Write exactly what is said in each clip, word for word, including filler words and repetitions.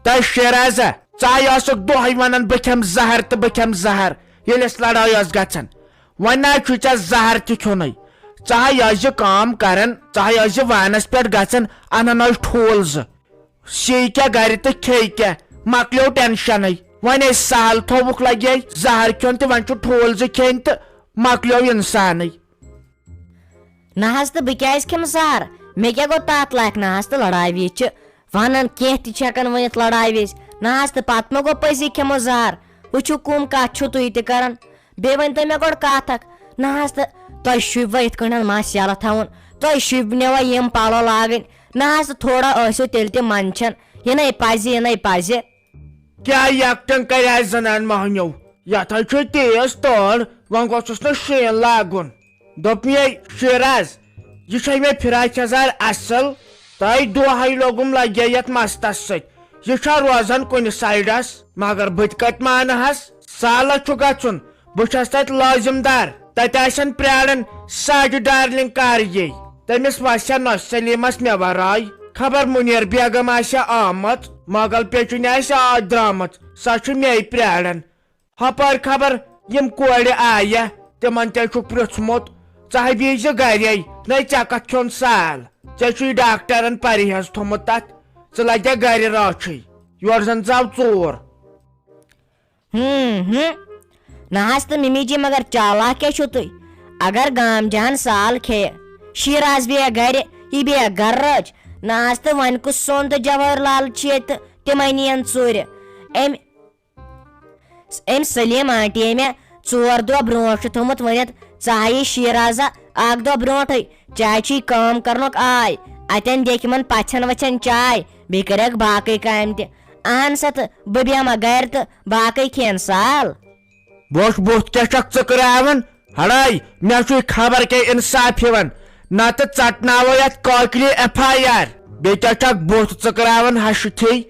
تہٕ شیرازہ، ژٕ ہاے ٲسکھ دۄہے ونان، "بہٕ کھٮ۪مہٕ زہر تہٕ بہٕ کھٮ۪مہٕ زہر"، ییٚلہِ اسہِ لڑٲے ٲس گژھان۔ وۄنۍ نہ چھُے ژےٚ زہر تہِ کھیوٚنُے۔ ژٕ ہاے ٲسۍ یہِ کٲم کران، ژٕ ہاے ٲسۍ یہِ وانس پٮ۪ٹھ گژھان، انان ٲسۍ ٹھوٗل زٕ۔ شیٚیہِ کیٛاہ گرِ تہٕ کھیٚیہِ کیٛاہ، مۄکلیو ٹینشنٕے۔ وۄنۍ ٲسۍ سہل تھووُکھ لگے زہر کھیوٚن تہٕ وۄنۍ چھُ ٹھوٗل زٕ کھیٚنۍ تہٕ مۄکلیو انسانٕے۔ نہ حظ، تہٕ بہٕ کیٛازِ کھٮ۪مہٕ زہر؟ مےٚ کیٛاہ گوٚو تتھ لایق؟ نہ حظ، تہٕ لڑاوی چھِ ونان، کینٛہہ تہِ چھِ ہٮ۪کان ؤنِتھ لڑاوِ وِزِ۔ نہ حظ، تہٕ پتہٕ ما گوٚو پٔزی کھٮ۪مو زہر؟ وٕچھِو، کُم کتھ چھِو تُہۍ تہِ کران۔ بیٚیہِ ؤنۍ تو مےٚ گۄڈٕ کتھ اکھ۔ نہ حظ، تہٕ تۄہہِ چھُو وۄنۍ یِتھ کٲٹھۍ مس یلہٕ تھاوُن، تۄہہِ چھُو نِوان یِم پلو لاگٕنۍ۔ نہ حظ، تہٕ تھوڑا ٲسِو تیٚلہِ تہِ منٛدچھان، یہِ نے پزِ، یہِ نے پزِ۔ کیٛاہ یکٹن کرِ آسہِ زنان مۄہنیو؟ یتھ حظ چھُ تیز تۭر، وۄنۍ گوٚژھُس نہٕ شیٖن لاگُن۔ دوٚپ مے شیراز، یہِ چھے مےٚ فراق یزار اصل، تۄہہِ دۄہے لوگُم لگے یتھ مستس سۭتۍ۔ یہِ چھا روزان کُنہِ سایڈس؟ مگر بہٕ تہِ کتہِ مانہٕ ہس؟ سالس چھُ گژھُن، بہٕ چھس تتہِ لٲزم دار، تتہِ آسن پراران ساجہِ ڈارلنگ کر یی۔ تٔمِس وسہِ نۄش سلیمس مےٚ ورٲے۔ خبر منیر بیگم آسہِ آمٕژ، مۄغل پیچُن آسہِ آز درٛامٕژ، سۄ چھِ مے پراران۔ ہپٲرۍ خبر یِم کورِ آیہ، تِمن تہِ چھُکھ پرٛژھمُت، ژٕ ہا بیٚہزِ گرے، نے ژےٚ کتھ کھیوٚن سال؟ ژےٚ چھُے ڈاکٹرن پرہیز تھوٚمُت تتھ، ژٕ لگے گرِ رٲچھٕے، یورٕ زن ژاو ژوٗر۔ ہم ہم۔ نہ حظ تہٕ ممی جی، مگر چالاک کیٛاہ چھِو تُہۍ؟ اگر گام جان سال کھیٚیہِ، شیراز بیٚہہِ گرِ، یہِ بیٚہہِ گرٕ رٲچھ۔ نہ حظ تہٕ وۄنۍ کُس سون تہٕ جوہر لال چھِ ییٚتہِ، تِمے نِین ژوٗرِ۔ أمۍ، أمۍ سلیٖم آنٹی مےٚ ژور دۄہ برونٛٹھ چھُ تھوٚمُت ؤنِتھ، ژٕ ہا یی شیرازا اکھ دۄہ برونٛٹھٕے، چاے چھی کٲم کرنُک آے، اتٮ۪ن دِکھ یِمن پژھٮ۪ن وژھٮ۪ن چاے، بیٚیہِ کرکھ باقٕے کامہِ تہِ۔ اہن سا، تہٕ بہٕ بیٚہمہ گرِ تہٕ باقٕے کھٮ۪ن سال۔ بوش بُتھ کیٛاہ چھکھ ژٕ کرٛاوان؟ ہڑاے، مےٚ چھُے خبر کیٛاہ انصاف یِوان، نتہٕ ژٹناوے یتھ کاکلہِ ایف آی آر۔ بیٚیہِ کیٛاہ چھکھ بُتھ ژٕ کرٛاوان ہشہِ تھے؟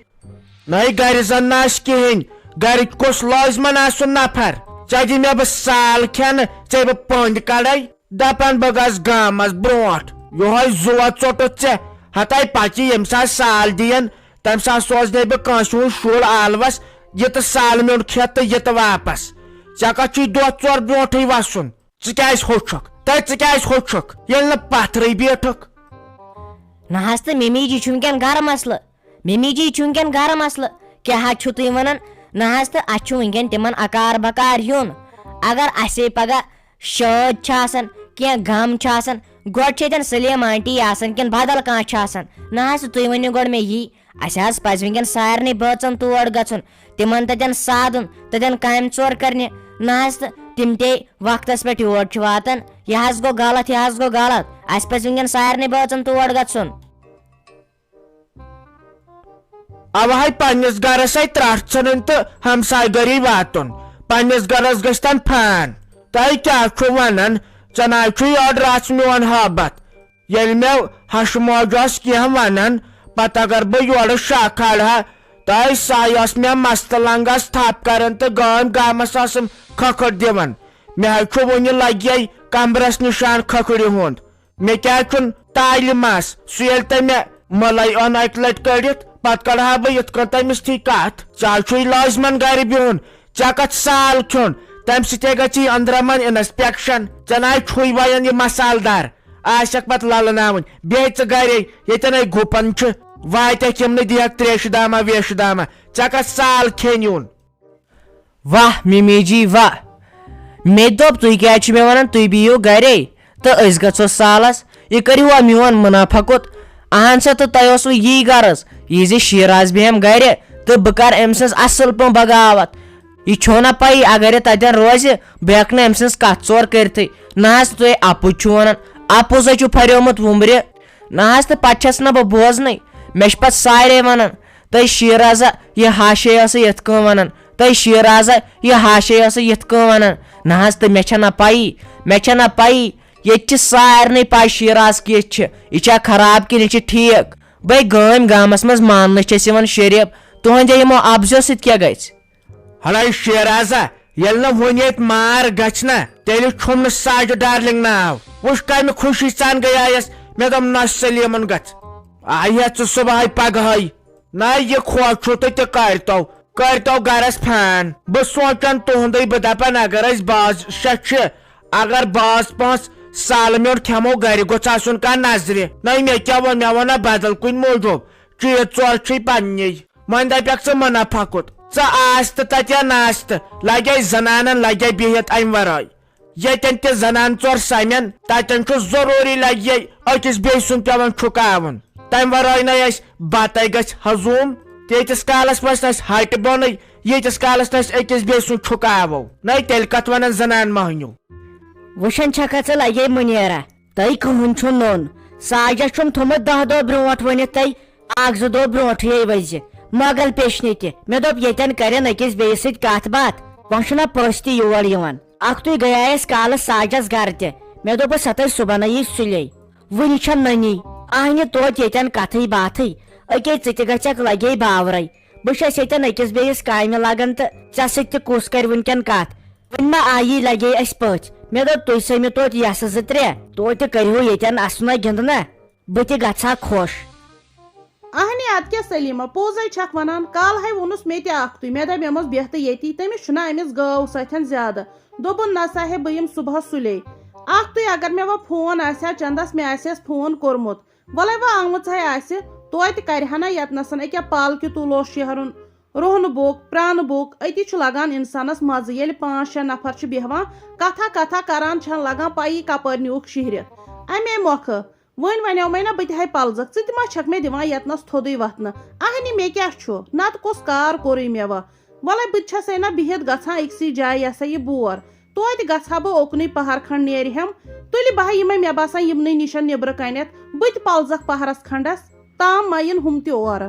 نَے گرِ زن نہ آسہِ کِہیٖنۍ، گرِ کُس لٲزمن آسُن نفر؟ ژےٚ دِ مےٚ بہٕ سال کھٮ۪نہٕ، ژےٚ بہٕ پٔنٛدۍ کڑے۔ دپان بہٕ گژھٕ گامس برونٛٹھ، یہوے زُوا ژوٚٹُتھ ژےٚ۔ ہتاے پچہِ ییٚمہِ ساتہٕ سال دِین، تمہِ ساتہٕ سوزنے بہٕ کٲنٛسہِ ہُنٛد شُر آلوس، یہِ تہٕ سالہٕ میوٚنٛڈ کھٮ۪تھ تہٕ یہِ تہٕ واپس۔ ژےٚ کتھ چھُے دۄہ ژور برونٛٹھٕے وسُن؟ ژٕ کیٛازِ ہوٚچھکھ؟ تہٕ ژٕ کیٛازِ ہوٚچھکھ، ییٚلہِ نہٕ پتھرٕے بیٹھکھ؟ نہ حظ تہٕ ممی جی چھُ وٕنکٮ۪ن گرٕ مسلہٕ۔ ممی جی چھُ وٕنکٮ۪ن گرٕ مسلہٕ۔ کیٛاہ حظ چھِو تُہۍ وَنان؟ نہ حظ تہٕ اَسہِ چھُ وٕنکٮ۪ن تِمَن اکار بکار یُن۔ اگر اَسے پگاہ شٲدۍ چھِ آسان، کینٛہہ غم چھُ آسان، گۄڈٕ چھِ ییٚتٮ۪ن سلیٖم آنٹی آسان کِنہٕ بدل کانٛہہ چھُ آسان؟ نہ حظ تہٕ تُہۍ ؤنِو گۄڈٕ مےٚ یی۔ اَسہِ حظ پَزِ وٕنکٮ۪ن سارنٕے بٲژَن تور گژھُن، تِمَن تَتٮ۪ن سادُن، تَتٮ۪ن کامہِ ژور کَرنہِ۔ نہ حظ تہٕ تِم تے وقتَس پٮ۪ٹھ یور چھِ واتان۔ یہِ حظ گوٚو غلط، یہِ حظ گوٚو غلط۔ اَسہِ پَزِ وٕنکٮ۪ن سارنٕے بٲژَن تور گژھُن۔ اوہے پننِس گرس ہے ترٹھ ژھٕنٕنۍ تہٕ ہمسایہِ گری واتُن۔ پننِس گرس گژھِ تن فان۔ تۄہہِ کیٛاہ چھُو ونان؟ ژےٚ نہ چھُے أڑ رژھ میون ہٲبتھ۔ ییٚلہِ مےٚ ہشہِ موج ٲس کینٛہہ ونان، پتہٕ اگر بہٕ یورٕ شاہ کھالہٕ ہا، تۄہہِ سۄے ٲس مےٚ مستہٕ لنگس تھپھ کران تہٕ گٲمۍ گامس ٲسٕم کھکھٕر دِوان۔ مےٚ ہے چھُ وُنہِ لگے کمبرس نشان کھکھرِ ہُنٛد۔ مےٚ کیٛازِ چھُنہٕ تالہِ مَس؟ سُہ ییٚلہِ تٔمۍ مےٚ مَلَے اوٚن اَکہِ لَٹہِ کٔڑِتھ، پَتہٕ کَڑٕ ہا بہٕ یِتھ کٔنۍ تٔمِس تھی کَتھ۔ ژےٚ چھُے لٲزمَن گَرِ بِہُن، ژےٚ کَتھ سال کھیوٚن؟ تَمہِ سۭتۍ ہے گژھی أنٛدرَمَن اِنَسپٮ۪کشَن۔ ژےٚ نَے چھُے وَیان یہِ مَسالہٕ دار، آسٮ۪کھ پَتہٕ لَلہٕ ناوٕنۍ۔ بیٚہہ ژٕ گَرے، ییٚتٮ۪ن ہے گُپَن چھِ، واتٮ۪کھ یِم نہٕ دِیَکھ ترٛیشہِ دامہ ویشہِ دامہ۔ ژےٚ کَتھ سال کھیٚنۍ یُن؟ واہ ممی جی واہ، مےٚ تہِ دوٚپ تُہۍ کیٛازِ چھِو مےٚ وَنان تُہۍ بِہِو گَرے تہٕ أسۍ گژھو سالَس، یہِ کٔرِو ہا میون مُنافع کوٚت؟ اہن سا، تہٕ تۄہہِ اوسوٕ یی غرض، یہِ زِ شیراز بیٚہم گَرِ تہٕ بہٕ کَرٕ أمۍ سٕنٛز اَصٕل پٲٹھۍ بغاوت۔ یہِ چھو نہ پَیی اگر یہِ تَتٮ۪ن روزِ، بہٕ ہٮ۪کہٕ نہٕ أمۍ سٕنٛز کَتھ ژور کٔرِتھٕے۔ نہ حظ، تُہۍ اَپُز چھِو وَنان، اَپُز ہے چھُ پھریومُت وُمبرِ۔ نہ حظ، تہٕ پَتہٕ چھَس نہٕ بہٕ بوزنٕے، مےٚ چھِ پَتہٕ سارے وَنان۔ تہٕ شیرازا یہِ ہاشے ٲسٕے یِتھ کٔنۍ وَنان، تہٕ شیرازا یہِ ہاشے ٲسٕے یِتھ کٔنۍ وَنان۔ نہ حظ، تہٕ مےٚ چھےٚ نہ پَیی، مےٚ چھےٚ نہ پَیی۔ ییٚتہِ چھِ سارنٕے پَے شیراز کِژھ چھِ، یہِ چھا خراب کِنہٕ یہِ چھِ ٹھیٖک۔ بَے گٲمۍ گامَس منٛز ماننہٕ چھِ أسۍ یِوان شریٖف، تُہٕنٛدِ یِمو اَپزیو سۭتۍ کیٛاہ گژھِ؟ ہڑے شیرازا، ییٚلہِ نہٕ وُنہِ ییٚتہِ مار گژھِ نا، تیٚلہِ چھُم نہٕ ساجہِ ڈارلنگ ناو۔ وٕچھ کَمہِ خوشی سان گٔیایس، مےٚ دوٚپ نۄش سلیٖمن گژھ۔ آیہِ ہا ژٕ صبحٲے پگہٲے۔ نہ، یہِ کھوژ چھُ تہٕ تہِ کٔرۍتو، کٔرۍتو گرس فین۔ بہٕ سونٛچان تُہُنٛدُے، بہٕ دپان اگر أسۍ باز شےٚ چھِ، اگر باز پانٛژھ سالہٕ میوٚنٛڈ کھٮ۪مو، گرِ گوٚژھ آسُن کانٛہہ نظرِ۔ نہ، مےٚ کیٛاہ ووٚن؟ مےٚ ووٚن نہ بدل کُنہِ موٗجوٗب، چیٖز ژور چھِی پننی۔ وۄنۍ دپکھ ژٕ منافع کوٚت؟ ژٕ آس تہٕ تتہِ یا نہ آس تہٕ، لگے زنانن لگے بِہِتھ امہِ ورٲے۔ ییٚتٮ۪ن تہِ زنان ژور سمن، تتٮ۪ن چھُ ضروٗری لگہِ أکِس بیٚیہِ سُنٛد پٮ۪وان چھُکاوُن۔ تمہِ ورٲے نے اَسہِ بتے گژھِ ہضوٗم۔ تیٖتِس کالس منٛز نہٕ اَسہِ ہٹہِ بۄنٕے، ییٖتِس کالس نہٕ اَسہِ أکِس بیٚیہِ سُنٛد چھُکاوو۔ نے تیٚلہِ کتھ ونن زنان مۄہنیو؟ وٕچھان چھکھا ژٕ لگے منیرا، تۄہہِ کٕہٕنۍ چھُو نوٚن۔ ساجس چھُم تھوٚمُت دَہ دۄہ برونٛٹھ ؤنِتھ تۄہہِ اکھ زٕ دۄہ برونٛٹھٕے ؤزِ مۄغل پیشنہِ تہِ۔ مےٚ دوٚپ، ییٚتٮ۪ن کرن أکِس بیٚیِس سۭتۍ کتھ باتھ، وۄنۍ چھُنہ پٔژھۍ تہِ یور یِوان۔ اکھتُے گٔیایس کالس ساجس گرٕ تہِ۔ مےٚ دوٚپُس، ہتَے صُبحن یی سُلے۔ وُنہِ چھم نٔنی۔ اہنہِ توتہِ ییٚتٮ۪ن کتھٕے باتھٕے۔ أکے ژٕ تہِ گژھکھ لگے باورے۔ بہٕ چھس ییٚتٮ۪ن أکِس بیٚیِس کامہِ لگان تہٕ ژےٚ سۭتۍ تہِ کُس کرِ وُنکٮ۪ن کتھ؟ وۄنۍ ما آیی لگے اسہِ پٔژھۍ۔ مےٚ دوٚپ، تُہۍ سٔمِو توتہِ یَسہٕ زٕ ترٛےٚ، توتہِ کٔرِہو ییٚتٮ۪ن اسُنا گِنٛدنا۔ بہٕ تہِ گژھٕ ہا خۄش۔ اہنہِ، ادٕ کیٛاہ سلیمہ، پوٚز ہے چھکھ ونان۔ کالہٕ ہے ووٚنُس مےٚ تہِ اکھتُے، مےٚ دپیومس بیٚہہ تہٕ ییٚتی، تٔمِس چھُنہ أمِس گٲو سۭتٮ۪ن زیادٕ۔ دوٚپُن، نہ سا ہے، بہٕ یِمہٕ صبحس سُلے۔ اکھتُے اگر مےٚ وۄنۍ فون آسہِ ہا چندس، مےٚ آسہِ ہس فون کوٚرمُت۔ وَلَے وۄنۍ آمٕژ ہے آسہِ، توتہِ کَرِ ہا نہ یَتنَسَن أکیٛاہ پالکہِ تُل اوس شیہرُن، روہنہٕ بوٚک، پرٛانہٕ بوٚک، أتی چھُ لَگان اِنسانَس مَزٕ۔ ییٚلہِ پانٛژھ شےٚ نفر چھِ بیٚہوان، کَتھا کَتھا کَران، چھَنہٕ لَگان پَیی کَپٲرۍ نیوٗکھ شِہرِتھ۔ اَمے مۄکھٕ وۄنۍ وَنیومَے نہ بہٕ تہِ ہے پَلزَکھ، ژٕ تہِ ما چھَکھ مےٚ دِوان یَتنَس تھوٚدُے وۄتھنہٕ؟ اَہنہِ، مےٚ کیٛاہ چھُ؟ نَتہٕ کُس کار کوٚرُے مےٚ وۄنۍ؟ وَلَے بہٕ تہِ چھَسَے نہ بِہِتھ گژھان أکسٕے جایہِ، یہِ ہسا یہِ بور۔ توتہِ گژھٕ ہا بہٕ اوکنُے پہر کھنڈ نیرِ ہم۔ تُلہِ بہٕ ہا یِمے، مےٚ باسان، یِمنٕے نِشن نیبرٕ کنٮ۪تھ۔ بہٕ تہِ پلزکھ پہرس کھنڈس، تام ما یِن ہُم تہِ اورٕ۔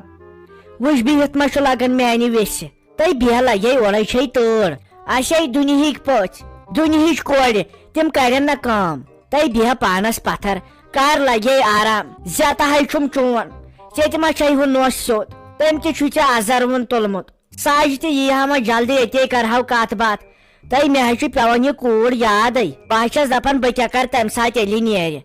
وٕچھ بِہِتھ ما چھُ لگان میانہِ ویسہِ۔ تہٕ بیٚہہ لگے اورے چھے تٲر۔ اسے دُنہِکۍ پٔژھۍ، دُنہِچ کورِ، تِم کرن نہ کٲم۔ تہٕ بیٚہہ پانس پتھر، کر لگے آرام۔ زیتہٕ ہاے چھُم چون، ژےٚ تہِ ما چھے ہُہ نوس سیوٚد؟ تٔمۍ تہِ چھُے ژےٚ ازر وُن تُلمُت۔ ساجہِ تہِ یی ہا وۄنۍ جلدی، أتے کرہاو کتھ باتھ۔ تہٕ مےٚ حظ چھُ پٮ۪وان یہِ کوٗر یادٕے۔ بہٕ حظ چھَس دپان، بہٕ کیٛاہ کرٕ تمہِ ساتہٕ ییٚلہِ یہِ نیرِ۔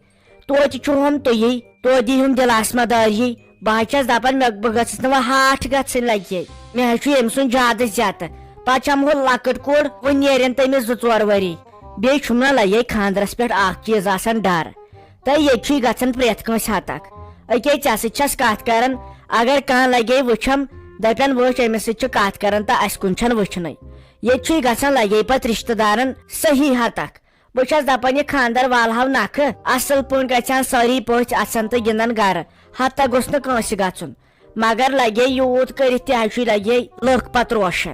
توتہِ چھُو ہم تُہی، توتہِ دی ہم دِلاسمہ دٲری۔ بہٕ حظ چھَس دپان، مےٚ، بہٕ گٔژھٕس نہٕ وۄنۍ ہاٹھ گژھٕنۍ لگے۔ مےٚ حظ چھُ ییٚمہِ سُنٛد زیادٕ زیتہٕ۔ پتہٕ چھَم ہُہ لۄکٕٹ کوٗر، وُنہِ نیرن تٔمِس زٕ ژور ؤری۔ بیٚیہِ چھُم نہ لگے خانٛدرس پٮ۪ٹھ اکھ چیٖز آسان ڈر۔ تہٕ ییٚتہِ چھُے گژھان پرٛٮ۪تھ کٲنٛسہِ ہتکھ۔ أکے ژےٚ سۭتۍ چھَس کتھ کران، اگر کانٛہہ لگے وٕچھم، دپن وٕچھ أمِس سۭتۍ چھِ کتھ کران تہٕ اسہِ کُن چھَنہٕ وٕچھنٕے۔ ییٚتہِ چھُے گژھان لگے پتہٕ رشتہٕ دارن صحیح ہتکھ۔ بہٕ چھَس دپان یہِ خانٛدر والہو نکھٕ، اصل پٲٹھۍ گژھِ ہن سٲری پٔژھۍ اژن تہٕ گِنٛدن گرٕ، ہتا گوٚژھ نہٕ کٲنٛسہِ گژھُن۔ مگر لگے یوٗت کٔرِتھ تہِ حظ چھُے لگے لٔکھ پتہٕ روشن۔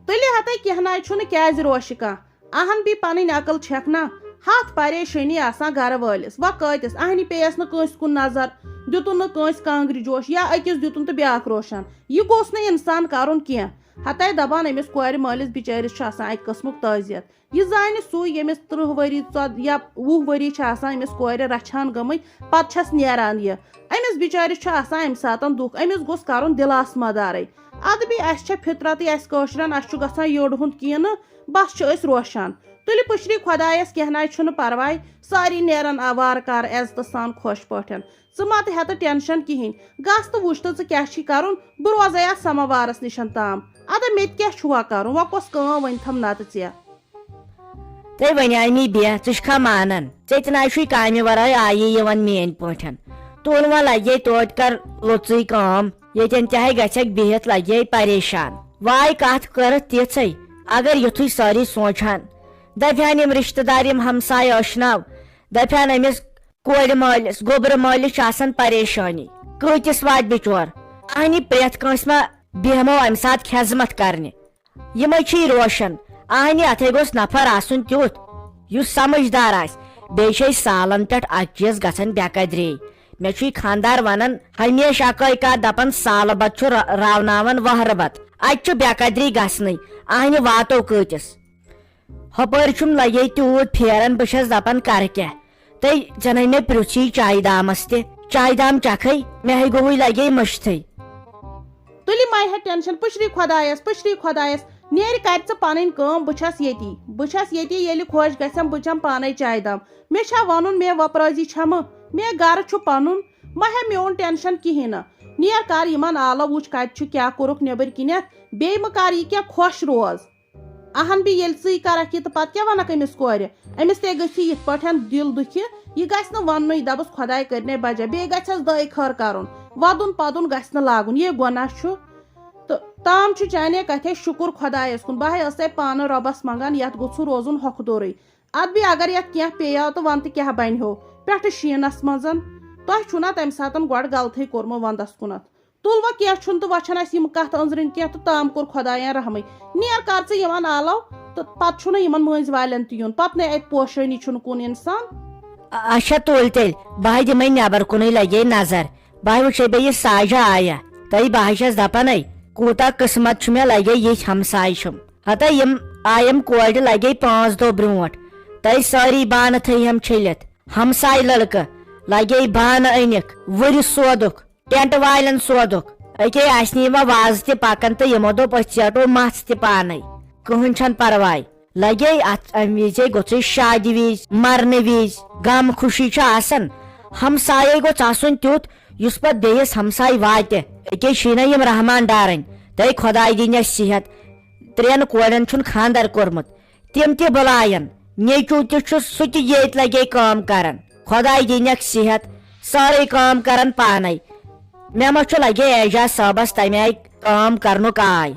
تُلہِ ہتے کینٛہہ ناے چھُنہٕ، کیٛازِ روشہِ کانٛہہ؟ اہن بی پنٕنۍ عقل چھکھ نا، ہتھ پریشٲنی آسان گرٕ وٲلِس۔ وۄنۍ کٲتِس؟ اہنہِ پیٚیس نہٕ کٲنٛسہِ کُن نظر، دیُتُن نہٕ کٲنٛسہِ کانٛگرِ جوش یا أکِس دیُتُن تہٕ بیٛاکھ روشن۔ یہِ گوٚژھ نہٕ انسان کرُن کینٛہہ۔ ہتے دپان أمِس کورِ مٲلِس بِچٲرِس چھُ آسان اکہِ قٕسمُک تعزیت۔ یہِ زانہِ سُے ییٚمِس ترٕٛہ ؤری، ژۄد یا وُہ ؤری چھِ آسان أمِس کورِ رچھان گٔمٕتۍ، پتہٕ چھس نیران یہِ۔ أمِس بِچٲرِس چھُ آسان امہِ ساتن دُکھ، أمِس گوٚژھ کرُن دِلاسہٕ مدارے۔ ادٕ بیٚیہِ اسہِ چھےٚ فطرتٕے، اسہِ کٲشرٮ۪ن، اسہِ چھُ گژھان یٔڑ ہُنٛد کینہٕ، بس چھِ أسۍ روشان۔ تُلہِ پُشری خۄدایس، کینٛہہ ناے چھُنہٕ پرواے، سٲری نیرن آ وارٕ کارٕ عزتہٕ سان خۄش پٲٹھۍ۔ ژٕ مہ تہٕ ہےٚ تہٕ ٹینشن کِہیٖنۍ، گژھ تہٕ وٕچھ تہٕ ژٕ کیٛاہ چھی کرُن، بہٕ روزے اتھ سماوارس نِشن تام۔ ادٕ مےٚ تہِ کیٛاہ چھُ وۄنۍ کرُن، وۄنۍ کۄس کٲم ؤنۍ تھم نتہٕ ژےٚ؟ تہٕ وۄنۍ آیہِ مےٚ بیٚہہ، ژٕ چھُکھا مانان؟ ژےٚ تہِ نہ چھُے کامہِ ورٲے آیی یِوان میٲنۍ پٲٹھۍ۔ تُل وۄنۍ لگے توتہِ کر لوٚژٕے کٲم، ییٚتٮ۪ن تہِ ہے گژھکھ بِہِتھ لگے پریشان۔ واے کتھ کٔرٕتھ تِژھے، اگر یُتھُے سٲری سونچہن، دپہن یِم رشتہٕ دار، یِم ہمساے ٲشناو، دپہن أمِس کورِ مٲلِس، گوٚبرٕ مٲلِس چھِ آسان پریشٲنی، کۭتِس واتہِ بِچور؟ اہنہِ پرٛٮ۪تھ کٲنٛسہِ ما بیہمو امہِ ساتہٕ خدمت کرنہِ؟ یِمے چھِ روشن۔ اہنہِ اتھے گوٚژھ نفر آسُن تیُتھ، یُس سمجھدار آسہِ۔ بیٚیہِ چھے سالن پٮ۪ٹھ اکھ چیٖز گژھان بے قدری۔ مےٚ چھُے خانٛدار ونان ہمیشہِ اکٲے کتھ، دپان، سالہٕ بتہٕ چھُ را-، راوناوان وہرٕ بتہٕ۔ اتہِ چھُ بے قدری گژھنٕے۔ اہنہِ واتو کۭتِس؟ ہۄپٲرۍ چھُم لگے تیوٗت پھیران، بہٕ چھَس دَپان کَرٕ کیٛاہ؟ تہٕ زَنَے مےٚ پرٛژھ یی چایہِ دامَس تہِ، چایہِ دام چَکھَے، مےٚ ہے گوٚوُے لگے مٔشتھٕے۔ تُلہِ مَے ہے ٹینشن، پُشری خۄدایَس، پُشری خۄدایَس، نیرِ کَرِ ژٕ پَنٕنۍ کٲم، بہٕ چھَس ییٚتی، بہٕ چھَس ییٚتی، ییٚلہِ خۄش گژھٮ۪م بہٕ چَمہٕ پانَے چایہِ دام۔ مےٚ چھا وَنُن مےٚ وۄپرٲزی چھَمہٕ، مےٚ گَرٕ چھُ پَنُن، مہ ہے میون ٹینشن کِہیٖنۍ نہٕ۔ نیر کر یِمن آلو، وٕچھ کتہِ چھُ، کیٛاہ کوٚرُکھ نیٚبٕرۍ کِنٮ۪تھ، بیٚیہِ مہٕ کر یہِ کینٛہہ، خۄش روز۔ اہن بی، ییٚلہِ ژٕے کرکھ یہِ تہٕ پتہٕ کیٛاہ ونکھ أمِس کورِ؟ أمِس تے گژھِ یِتھ پٲٹھۍ دِل دُکھِ، یہِ گژھِ نہٕ وننُے، دپس خۄداے کٔرنَے بجا، بیٚیہِ گژھٮ۪س دٲے خٲر کرُن، ودُن پدُن گژھِ نہٕ لاگُن، یہِ گۄناہ چھُ۔ تہٕ تام چھُ چانے کتھے شُکُر خۄدایس کُن، بہٕ ہے ٲسے پانہٕ رۄبس منگان، یتھ گوٚژھ روزُن ہۄکھٕ دورٕے۔ ادٕ بیٚیہِ اگر یتھ کینٛہہ پیٚیاو تہٕ ون تہٕ کیٛاہ بنہِ ہو پٮ۪ٹھٕ شیٖنس منٛزن؟ تۄہہِ چھُو نا تمہِ ساتن گۄڈٕ غلطٕے کوٚرمُت ونٛدس کُنتھ؟ تُل وۄنۍ کینٛہہ چھُنہٕ تہٕ وۄنۍ چھَنہٕ اَسہِ یِم کَتھ أنٛزرٕنۍ کینٛہہ تہٕ تام کوٚر خۄدایَن رحمٕے۔ نیر کر ژٕ یِمَن آلو تہٕ پَتہٕ چھُنہٕ یِمَن مٲنٛزۍ والٮ۪ن تہِ یُن، پَتہٕ نے اَتہِ پوشٲنی چھُنہٕ کُن اِنسان۔ اچھا تُل تیٚلہِ، بہٕ ہاے دِمَے نٮ۪بر کُنُے، لگے نظر، بہٕ ہاے وٕچھے بیٚیہِ یہِ ساجہ آیا۔ تہٕ بہٕ ہاے چھَس دَپان، ہے، کوٗتاہ قٕسمت چھُ مےٚ، لگے یِتھۍ ہمسایہِ چھُم۔ ہتا یِم آیم کورِ لگے پانٛژھ دۄہ برونٛٹھ، تہٕ سٲری بانہٕ تھٲیہم چھٔلِتھ۔ ہمسایہِ لڑکہٕ لگے بانہٕ أنِکھ، وُرِ سودُکھ، ٹینٹ والٮ۪ن سودُکھ۔ أکے آسہِ نہٕ یِوان وازٕ تہِ پکان تہٕ یِمو دوٚپ، أسۍ ژیٹو مژھ تہِ پانے، کٕہٕنۍ چھَنہٕ پرواے۔ لگے اتھ امہِ وِزے گوٚژھُے شادِ وِزِ، مرنہٕ وِزِ، غم خوشی چھُ آسان۔ ہمسایے گوٚژھ آسُن تیُتھ یُس پتہٕ بیٚیِس ہمسایہِ واتہِ۔ أکے چھِی نہ یِم رحمان ڈارٕنۍ، تہٕ خۄداے دِنٮ۪س صحت۔ ترٛٮ۪ن کورٮ۪ن چھُن خانٛدر کوٚرمُت، تِم تہِ بُلایَن، نیٚچوٗ تہِ چھُ، سُہ تہِ ییٚتہِ لگے کٲم کران۔ خۄداے دِنٮ۪کھ صحت، سٲرٕے کٲم کران پانے۔ مےٚ ما چھُ لگے اعجاز صٲبس تمہِ آیہِ کٲم کرنُک آے۔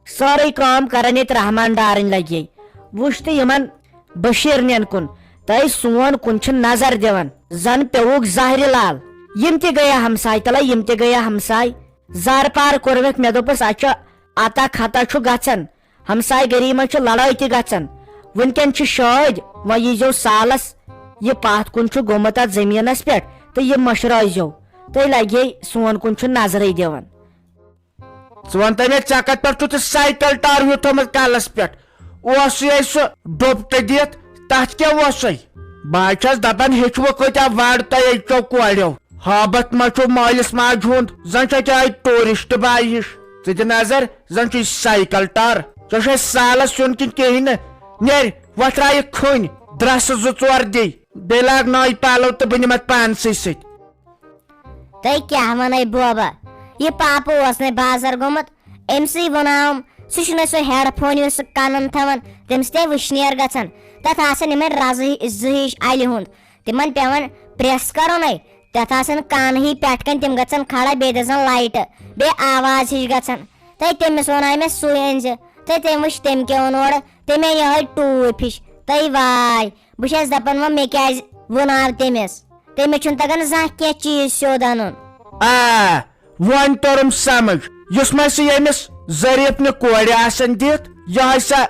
سٲرٕے کٲم کران ییٚتہِ رحمان ڈارٕنۍ لگے۔ وٕچھ تہٕ یِمن بشیٖر نٮ۪ن کُن، تہٕ سون کُن چھِ نظر دِوان، زن پیوٚوُکھ زہرِ لال۔ یِم تہِ گٔیہ ہمساے، تلے یِم تہِ گٔیہ ہمساے۔ زارٕ پار کوٚرمکھ، مےٚ دوٚپُس، اچھا، عطا خطا چھُ گژھان۔ ہمسایہِ گٔری منٛز چھِ لڑٲے تہِ گژھان۔ وٕنکٮ۪ن چھِ شٲدۍ، وۄنۍ ییٖزیو سالس، یہِ پتھ کُن چھُ گوٚمُت اتھ زٔمیٖنس پٮ۪ٹھ، تہٕ یہِ مٔشرٲیزیو۔ تُہۍ لگے سون کُن چھُ نظرٕے دِوان۔ ژٕ وَن تہٕ مےٚ، ژےٚ کتھ پٮ۪ٹھ چھُتھ سایکل ٹار ہیوٚتمُت کلس پٮ۪ٹھ؟ اوسُے سُہ ڈُپٹہٕ دِتھ، تتھ کیٛاہ اوسُے؟ بہٕ حظ چھَس دپان، ہیٚچھوٕ کۭتیٛاہ وَڑ تۄہہِ أزچو کورٮ۪و؟ ہابتھ ما چھُو مٲلِس ماجہِ ہُنٛد؟ زن چھےٚ چاہے ٹوٗرسٹ بایِش۔ ژٕ دِ نظر، زن چھُے سایکل ٹار۔ ژےٚ چھُے سالس سیُن کِنہٕ کِہیٖنۍ نہٕ؟ نیرِ، وۄتھراو یہِ کھٔنۍ، درٛسہٕ زٕ ژور دِ۔ بیٚیہِ لاگ نٔوۍ پلو تہٕ بہٕ نِمتھ پانسٕے سۭتۍ۔ تۄہہِ کیٛاہ وَنَے بوبا؟ یہِ پاپہٕ اوس نے بازر گوٚمُت، أمۍ سٕے ووٚنام، سُہ چھُنہٕ سُہ ہیڈ فون یُس سُہ کَنَن تھاوان، تٔمِس تہِ وٕشنیر گژھان۔ تَتھ آسان یِمَے رَزٕ زٕ ہِش اَلہِ ہُنٛد، تِمَن پٮ۪وان پرٛٮ۪س کَرُن ہے۔ تَتھ آسان کانہی پٮ۪ٹھ کَنۍ، تِم گژھن کھڑا، بیٚیہِ دِژن لایٹہٕ، بیٚیہِ آواز ہِش گژھان۔ تہٕ تٔمِس ووٚن مےٚ سُے أنۍ زِ۔ تہٕ تٔمۍ وٕچھ تٔمۍ کیٛاہ اوٚن اورٕ، تٔمۍ أنۍ یِہوٚے ٹوٗپۍ ہِش۔ تہٕ واے، بہٕ چھَس دَپان، وۄنۍ مےٚ کیٛازِ ووٚناو تٔمِس؟ تٔمِس چھُنہٕ تَگان زانٛہہ کینٛہہ چیٖز سیوٚد اَنُن۔ آ، وۄنۍ توٚرُم سمجھ، یُس ما سُہ ییٚمِس ظریٖف نہِ کورِ آسان دِتھ، یِہوٚے سۄ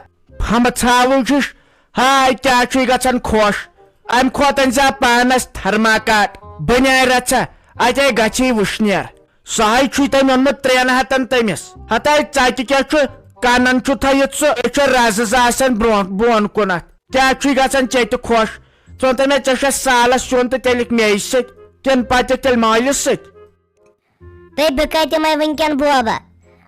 ہمہٕ ژھاوٕج ہِش۔ ہاے، کیٛاہ چھُے گژھان خۄش؟ اَمہِ کھۄتہٕ أنۍ زِ ہا پانس تھرماکاٹ، بنیٛارِ رژھا، اتے گژھی وٕشنیر۔ سُہ ہاے چھُے تٔمۍ اوٚنمُت ترٛٮ۪ن ہتن تٔمِس۔ ہتاے ژتہِ کیٛاہ چھُ؟ کنن چھُ تھٲیِتھ سُہ، أسۍ چھِ رزٕ زٕ آسان برونٛٹھ بۄن کُنتھ۔ کیٛاہ چھُے گژھان ژےٚ تہِ خۄش؟ ژٕ وَن تہٕ مےٚ، ژےٚ چھا سالس سیُن تہٕ تیٚلہِ مے سۭتۍ کِنہٕ پتہٕ تیٚلہِ مٲلِس سۭتۍ؟ تہٕ بہٕ کتہِ یِمے وٕنکٮ۪ن بوبہ؟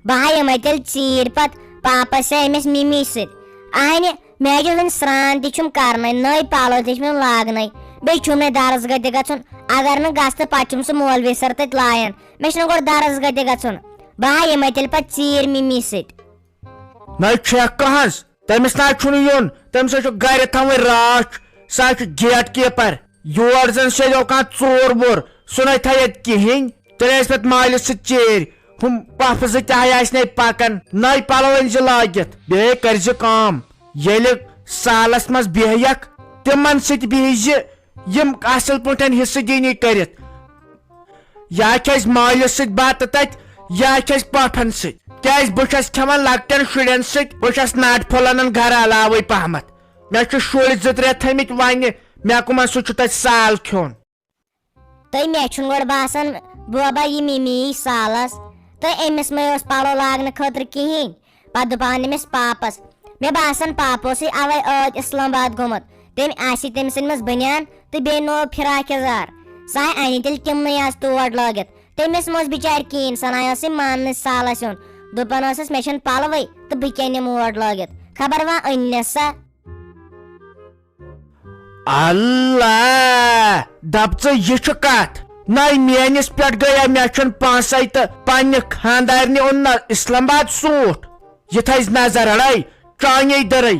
بہٕ ہا یِمے تیٚلہِ ژیٖرۍ پتہٕ پاپس یا أمِس مِمی سۭتۍ۔ اہنہِ، مےٚ ہا چھُ وٕنہِ سرٛان تہِ چھُم کرنَے، نٔے پلو تہِ چھِ مےٚ لاگنَے، بیٚیہِ چھُم نَے درس گاہ تہِ گژھُن۔ اگر نہٕ گژھٕ تہٕ پتہٕ چھُم سُہ مولوی سر تَتہِ لایان۔ مےٚ چھُنہٕ گۄڈٕ درس گاہ تہِ گژھُن۔ بہٕ ہا یِمے تیٚلہِ پتہٕ ژیٖرۍ مِمی سۭتۍ۔ نَے چھَکھ کہنٛز؟ تٔمِس نہ چھُنہٕ یُن، تٔمِس ہا چھُ گرِ تھاوٕنۍ رٲچھ، سُہ ہا چھُ گیٹ کیپر۔ یور زن سیدیو کانٛہہ ژوٗر ووٗر، سُہ نَے تھایہِ اَتہِ کِہیٖنۍ۔ تیٚلہِ ٲسۍ پتہٕ مٲلِس سۭتۍ ژیٖرۍ، ہُم پۄپھٕ زٕ تہِ ہاے آسہِ نے پکان، نٔے پلو أنۍ زِ لٲگِتھ۔ بیٚیہِ کٔرۍ زِ کٲم، ییٚلہِ سالس منٛز بیٚہیکھ، تِمن سۭتۍ بِہِزِ، یِم اصل پٲٹھۍ حصہٕ دینی کٔرِتھ۔ یا کھٮ۪س مٲلِس سۭتۍ بتہٕ تتہِ، یا کھٮ۪س پۄپھن سۭتۍ۔ کیازِ بہٕ چھَس کھٮ۪وان لۄکٹٮ۪ن شُرٮ۪ن سۭتۍ، بہٕ چھَس ناٹہٕ پھوٚل انان گرٕ علاوے پہمتھ۔ مےٚ چھِ شُرۍ زٕ ترٛےٚ تھٲمٕتۍ وَنہِ، مےٚ کٕمن سۭتۍ چھُ تَتہِ سال کھیوٚن؟ تہٕ مےٚ چھُنہٕ گۄڈٕ باسان، بوبا، یہِ مِمی یی سالس، تہٕ أمِس مہ اوس پلو لاگنہٕ خٲطرٕ کِہیٖنۍ۔ پتہٕ دوٚپہن أمِس پاپس، مےٚ باسان، پاپہٕ اوسُے اوے ٲدۍ اسلام آباد گوٚمُت۔ تٔمۍ آسہِ تٔمۍ سٕنٛدِ منٛز بٔنیان تہٕ بیٚیہِ نوٚو فراک یزار۔ سۄ ہا انہِ تیٚلہِ تِمنٕے آز تور لٲگِتھ۔ تٔمِس مہ اوس بِچارِ کِہیٖنۍ، سۄ نہ ٲسٕے ماننٕے سالس یُن۔ دوٚپان ٲسٕس، مےٚ چھَنہٕ پلوٕے تہٕ بہٕ کیٛاہ نِمہٕ اور لٲگِتھ؟ خبر وۄنۍ أنۍ نہ سۄ۔ اللہ! دپ ژٕ، یہِ چھُ کتھ؟ نَے میٲنِس پٮ۪ٹھ گٔیا، مےٚ چھُنہٕ پانسٕے تہٕ پننہِ خانٛدارنہِ اوٚن نہ اسلام آباد سوٗٹ۔ یہِ تھٲیزِ نظر اڑے، چانے دٔرے۔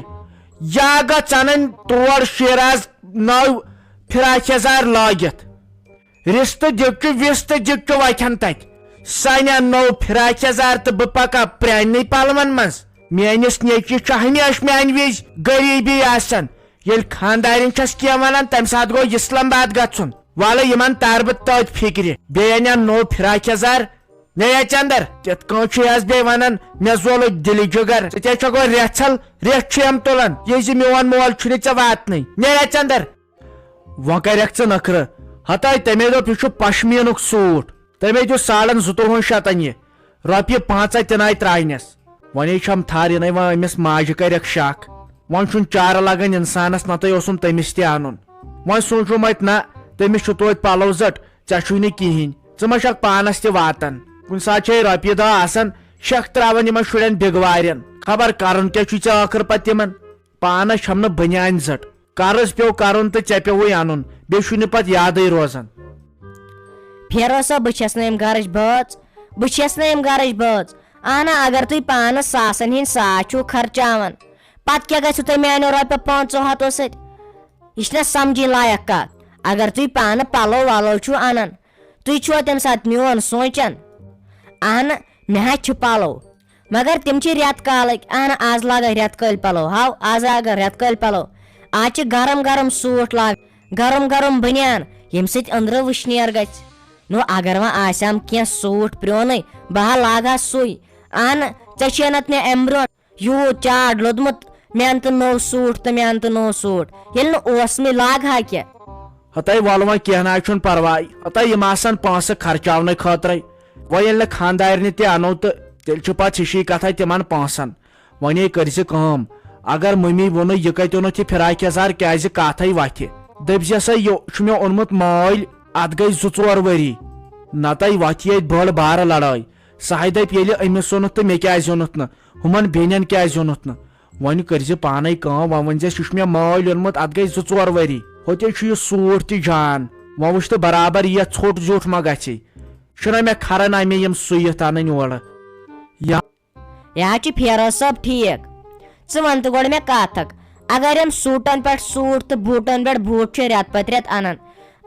یا گژھ انٕنۍ تور شیراز نٔو فراک یزار لٲگِتھ۔ رِستہٕ دیُت چھُ، وِستہٕ دیُت چھُ وَتھٮ۪ن تَتہِ۔ سانٮ۪ن نوٚو فراک یزار تہٕ بہٕ پَکا پرٛانہِ پَلوَن منٛز۔ میٲنِس نیٚچوِس چھُ ہمیشہٕ میانہِ وِزِ غریٖبی آسان۔ ییٚلہِ خانٛدارِنۍ چھَس کینٛہہ وَنان، تَمہِ ساتہٕ گوٚو اسلام آباد گژھُن۔ وَلہٕ یِمَن تارٕ بہٕ تٔتھۍ فِکرِ۔ بیٚیہِ اَنن نوٚو فراک یزار۔ نے اچندر، تِتھ کٲنٛٹھۍ چھُے آز بیٚیہِ وَنان، مےٚ زولُکھ دِلہِ جِگر۔ ژٕ تہِ چھَکھ گۄڈٕ رٮ۪ژھل، رٮ۪تھ چھُ یِم تُلان۔ یہِ زِ میون مول چھُنہٕ ژےٚ واتنٕے۔ نے اچندر، وۄنۍ کریکھ ژٕ نخرٕ؟ ہتاے تٔمے دوٚپ، یہِ چھُ پشمیٖنُک سوٗٹ۔ تٔمے دیُت ساڑن زٕتووُہن شتن یہِ۔ رۄپیہِ پانٛژھ ہتھ تہِ ناے ترٛاینس۔ وۄنۍ چھم تھر یِنَے، وۄنۍ أمِس ماجہِ کریکھ شک۔ وۄنۍ چھُنہٕ چارٕ لگان انسانس، نتہٕ اوسُم تٔمِس تہِ انُن۔ وۄنۍ سوٗنچُم اتہِ، نہ، تٔمِس چھُ توتہِ پلو زٹ، ژےٚ چھُے نہٕ کِہینۍ۔ ژٕ ما چھکھ پانس تہِ واتان؟ کُنہِ ساتہٕ چھے رۄپیہِ دہ آسان، شیخ تراوان یِمن شُرٮ۪ن بِگوارٮ۪ن۔ خبر کرُن کیٛاہ چھُے ژےٚ ٲخٕر پتہٕ تِمن؟ پانس چھم نہٕ بنیان زٹ۔ قرض پیوٚو کرُن تہٕ ژےٚ پیوٚوُے انُن، بیٚیہِ چھُے نہٕ پتہٕ یادٕے روزان۔ پھیرو صٲب، بہٕ چھَس نہٕ أمۍ گرٕچ بٲژ، بہٕ چھَس نہٕ أمۍ گرٕچ بٲژ۔ اہنہ، اگر تُہۍ پانس ساسن ہٕنٛدۍ ساس چھِو خرچاوان، پتہٕ کیٛاہ گژھِوٕ تۄہہِ میانیو رۄپیو پانٛژو ہتو سۭتۍ؟ یہِ چھِنہ سمجھِنۍ لایق کتھ۔ اگر تُہۍ پانہٕ پلو ولو چھِو انان، تُہۍ چھِوا تمہِ ساتہٕ میون سونچان؟ اہنہ، مےٚ حظ چھِ پلو، مگر تِم چھِ رٮ۪تہٕ کالٕکۍ۔ اہن، آز لاگکھ رٮ۪تہٕ کٲلۍ پلو، ہاو، آز لاگکھ رٮ۪تہٕ کٲلۍ پلو۔ آز چھِ گرم گرم سوٗٹ لاگ، گرم گرم بنیان، ییٚمہِ سۭتۍ أنٛدرٕ وٕشنیر گژھِ۔ نو، اگر وۄنۍ آسہِ ہم کینٛہہ سوٗٹ پرٛونُے، بہٕ ہا لاگہٕ ہا سُے۔ اہن، ژےٚ چھے نتہٕ مےٚ امہِ برونٛٹھ یوٗت چاڑ لوٚدمُت، مےٚ اَن تہٕ نوٚو سوٗٹ تہٕ مےٚ اَن تہٕ نوٚو سوٗٹ، ییٚلہِ نہٕ اوس مےٚ لاگہٕ ہا کینٛہہ۔ ہتاے، ولہٕ وۄنۍ، کینٛہہ نہ حظ چھُنہٕ پرواے۔ ہتاے، یِم آسن پونٛسہٕ خرچاونہٕ خٲطرَے۔ وۄنۍ ییٚلہِ نہٕ خانٛدارنہِ تہِ اَنو تہٕ تیٚلہِ چھُ پتہٕ ہِشی کتھا تِمن پونٛسن۔ وۄنۍ ہے کٔرۍ زِ کٲم، اگر مٔمی ووٚنُے، یہِ کتہِ اوٚنُتھ یہِ فراک یزار، کیازِ کتھ ہے وتھِ؟ دٔپۍ زٮ۪سے، یہِ چھُ مےٚ اوٚنمُت مٲلۍ، اتھ گٔے زٕ ژور ؤری۔ نتہٕ وتھِ ییٚتہِ بٔڑ بارٕ لڑٲے۔ سۄ ہے دپہِ، ییٚلہِ أمِس اوٚنُتھ تہٕ مےٚ کیازِ اوٚنُتھ نہٕ، ہُمن بیٚنٮ۪ن کیازِ اوٚنُتھ نہٕ؟ وۄنۍ کٔرۍ زِ پانے کٲم، وۄنۍ ؤنۍ زٮ۪س، یہِ چھُ مےٚ مٲلۍ اوٚنمُت، اتھ گٔے زٕ ژور ؤری، ہوٚتے چھُ یہِ سوٗٹ تہِ جان۔ وۄنۍ وٕچھ تہٕ برابر یتھ ژھوٚٹ زیوٗٹھ ما گژھِ؟ چھُنہ مےٚ کھران امے یِم سُوِتھ انٕنۍ اورٕ۔ یا یہِ حظ چھُ فیروز صٲب ٹھیٖک۔ ژٕ وَن تہٕ گۄڈٕ مےٚ کَتھ اَکھ۔ اگر یِم سوٗٹَن پٮ۪ٹھ سوٗٹ تہٕ بوٗٹَن پٮ۪ٹھ بوٗٹ چھِ رٮ۪تہٕ پَتہٕ رٮ۪تہٕ اَنان،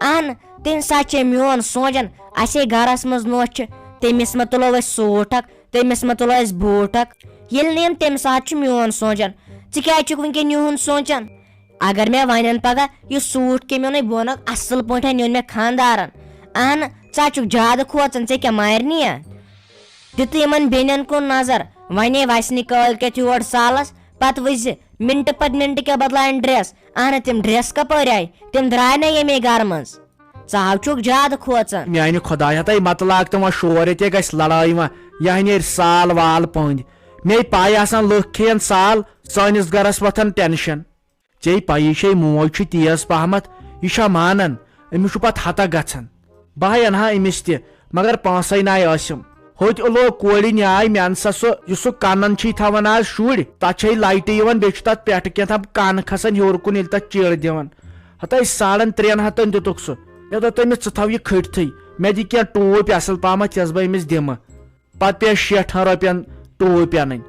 اَہن، تَمہِ ساتہٕ چھِ میون سونٛچان، اَسے گَرَس منٛز نوٚچھ چھِ، تٔمِس مہ تُلو أسۍ سوٗٹ اَکھ، تٔمِس مہ تُلو أسۍ بوٗٹ اَکھ۔ ییٚلہِ نہٕ یِم تَمہِ ساتہٕ چھُ میون سونٛچان، ژٕ کیٛازِ چھُکھ وٕنکٮ۪ن یِہُنٛد سونٛچان؟ اگر مےٚ ونن پگاہ، یہِ سوٗٹ کٔمۍ اوٚنُے؟ بہٕ وَنَکھ، اَصٕل پٲٹھۍ اوٚن مےٚ خانٛدارن۔ اہن، ژٕ ہا چھُکھ زیادٕ کھوژان، ژےٚ کیٛاہ مارنی یا؟ دِتہٕ یِمن بیٚنٮ۪ن کُن نظر، ونے وسنہِ کٲلۍ کٮ۪تھ یور سالس، پتہٕ وٕچھ زِ منٹہٕ پتہٕ منٹہٕ کیٛاہ بدلاین ڈریس۔ اہن، تِم ڈریس کپٲرۍ آیہِ؟ تِم درٛاے نہ ییٚمے گرٕ منٛز۔ ژٕ ہا چھُکھ زیادٕ کھوژان۔ میانہِ خدایہ، تَے متہٕ لاگ تہٕ وۄنۍ شور ییٚتہِ، گژھِ لڑٲے وۄنۍ۔ یہِ ہا نیرِ سال وال پٔنٛدۍ۔ مے پاے آسان لُکھ کھیٚین سال، سٲنِس گرس وۄتھان ٹینشن۔ ژےٚ پَیی چھے، موج چھِ تیز پہمتھ، یہِ چھا مانان؟ أمِس چھُ پتہٕ ہتہ گژھان۔ بہٕ ہا انہٕ ہا أمِس تہِ، مگر پانسے ناے ٲسِم۔ ہوٚتۍ لوگ کورِ نیاے، مےٚ اَن سا سُہ، یُس سُہ کنن چھِی تھاوان آز شُرۍ، تتھ چھے لایٹہٕ یِوان، بیٚیہِ چھُ تتھ پٮ۪ٹھٕ کینٛہہ تام کن کھسان ہیوٚر کُن، ییٚلہِ تتھ چیٖرٕ دِوان۔ ہتاے ساڑن ترٛٮ۪ن ہتن دِتُکھ سُہ۔ مےٚ دوٚپ تٔمِس، ژٕ تھاو یہِ کھٔٹتھٕے، مےٚ دِ کینٛہہ ٹوٗپۍ اصل پہمتھ، یۄس بہٕ أمِس دِمہٕ۔ پتہٕ پیٚیَس شیٹھن رۄپین ٹوٗپۍ انٕنۍ۔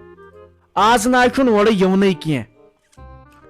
آز نہ حظ چھُنہٕ اورٕ یِونٕے کینٛہہ۔